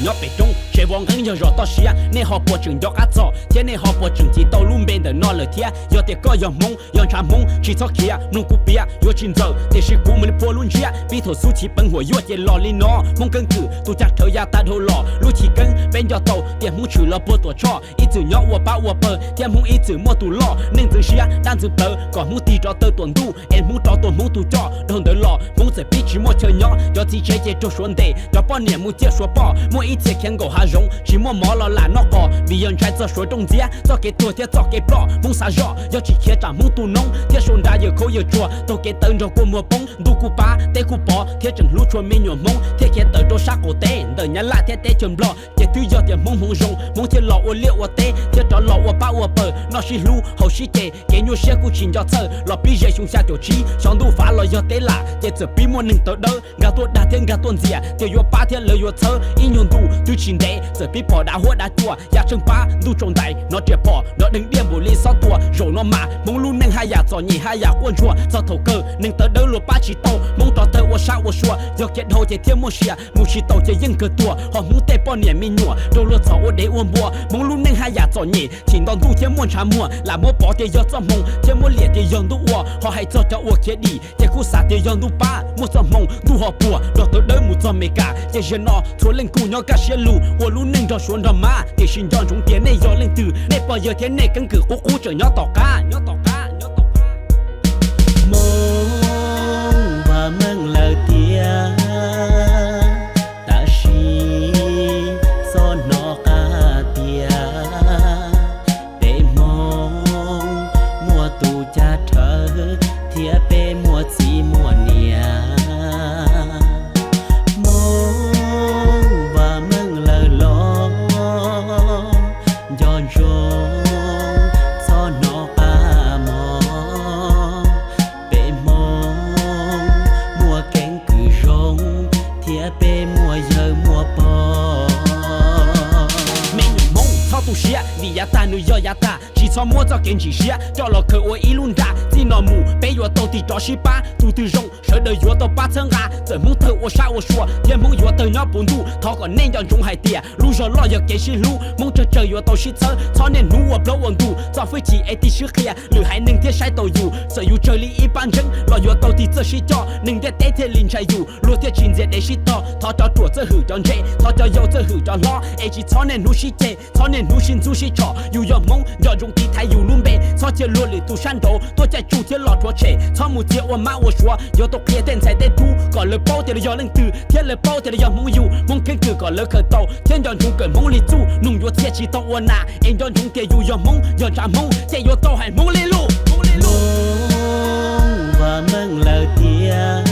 Nyob pem roob tsev vov nqeeb yog zos toj siab, nej ho puas tseem nco qab txog thiab nej ho puas tseem cim tau lub npe ntawm no lawm thiab? Yog tias koj yog Hmoob, yog ntshav Hmoob tsis txhob khiav, mloog kuv piav yuav tsis ntxaws, tiam sis kuv mus li phua lub ntsiab, pib thaum xub chiv peev huam yuaj ces los li no. Hmoob keeb kwm tus caj rhawv yav tas dhau los, lub chiv keeb peb nco tau tias Hmoob tshwm los puag Tuam Tshoj, ib txwm nyob ua pab ua pawg thiab Hmoob ib txwm muaj tus loj, neej ntxwv siab dab ntxwv plawv kom Hmoob tig rov tawm tuam ntuj es Hmoob rov tua Hmoob tus coj. Dhau ntawd los Hmoob txawm pib tsis muaj chaw nyob, cov txiv tsev ces raug suav ntes, cov poj niam mus ciaj suav poj, muaj ib txhia khiav nkaum hav zoov tsis muaj mov los lam noj qos vim yog ntshai txog suav rooj ntxiab, txoj kev tuag thiab txoj kev ploj. Hmoob xav zoj yog tsis khiav tsam Hmoob tu noob thiab sau nra yawm khaub yawm tsuag taug kev tawv nrog kua muag poob, ntuj kuj pab teb kuj pov thiab tseem hlub tshua me nyuam Hmoob thiaj khiav tawm rau sab qaum teb ntawm Nyab Laj thiab teb chaws Nplog. Ces twb yog tias Hmoob hmoov zoo, Hmoob thiaj los ua liaj ua teb thiab rov los ua pab ua pawg, noj sib hlub haus sib ce, kev nyuaj siab kuj tsis nco txhawj. Los pib ze xyoo xya caum tsib, xyov ntuj fav los yog teb lam, ces txawm pib muaj neeg tawv dawb nkag tuaj dag thiab nkag tuaj ntxias tias yuav pab thiab lawv yuav txhawb. Ib nyuag ntuj twb tsis ntev txawm pib pom dav huab dav cua, ya tsheej pab ntuj tsaus ntais hnov riam phom nrov deeg diaj npaum li xob tua. Zaum no mas Hmoob lub neej haj yam txom nyem haj yam quaj ntsuag, txog thaum kawg neeg tawv dawb luag pab tsis tau, Hmoob rov tawg ua sab ua sua, yog khiav dhau ces thiaj muaj sia, mus tsis taus ces yeej kawg tuag. Ho Hmoob tej poj niam me nyuam raug luag txhom ua dev ua npua, Hmoob lub neej haj yam txom nyem, chim nto ntuj thiab muaj ntshav muag, lam muab pov tias yog txoj hmoo thiab muab liam tias yog ntuj ua. Ho hais txog cov uas khiav dim ces kuj xav tias yog ntuj pab, muaj txoj hmoo ntuj ho puag nrog tawv dawb mus txog Mes Kas. Ces zaum no txhua leej kuj nyob kaj siab lug ua lub neej nrog suav nrog mab, tiam sis nco ntsoov tias nej yog leej twg, nej pog yawg thiab nej keeb kwm qub qub tseem nyob tom qab, nyob tom qab, nyob tom qab. Hmoob vam meej lawm tiag, tab sis txhob hnov qab tias peb Hmoob muaj tus caj rhawv thiab peb muaj txiv muaj niam. Hmoob vam meej lawm los nco ntsoov txhob hnov qab mog. Peb Hmoob muaj keeb kwm zoo thiab peb muaj yawg muaj pog. Me nyuam Hmoob txhob tu siab vim yav tag nws yog yav tag, tsis txhob muab txoj kev ntsim siab coj los khaws ua ib lub nra. Txij no mus peb yuav tau tig rov sib pab, tus twg zoo sawv daws yuav tau pab txhawb nqa. Txawm Hmoob tawg ua sab ua sua thiab Hmoob yuav tawg nyob puv ntuj, thov kom nej nco ntsoov hais tias lub zog loj yog kev sib hlub, Hmoob tsawg tsawg yuav tau sib txhawb. Txhob niaj hnub ua plaub ua ntug txoj hwj chim es tig sib qhia, lwm haiv neeg thiaj saib taus yus. Txawm yus tsawg li ib pab ntseeb los yuav tau tig txawj sib coj, neeg ntiaj teb thiaj li ntshai yus, luag thiaj tsis ntxias dev sib tog. Thov cov ruam txawj hwm cov ntse, thov cov yau txawj hwm cov hlob, es tsis txhob niaj hnub sib ceg, txhob niaj hnub sib ntxub sib tshom. Yus yog Hmoob, nco ntsoov tiv thaiv yus lub npe, txhob cia luag lwm tus sab nraud tuaj caij tsuj thiab los rhuav tshem. Txhob mus txia ua mab ua suav, yuav tau qhia tej ntxhais tej tub kom lawv paub tias lawv yog leej twg thiab lawv paub tias lawv yog Hmoob yug. Hmoob keeb kwm kom lawv khaws tau thiab nco ntsoov kawm Hmoob li txuj, nug yuav txhia tsis tau ua nas. Es nco ntsoov tias yus yog Hmoob, yog ntshav Hmoob ces yuav tau hais Hmoob li lus. Hmoob vam meej lawm tiag,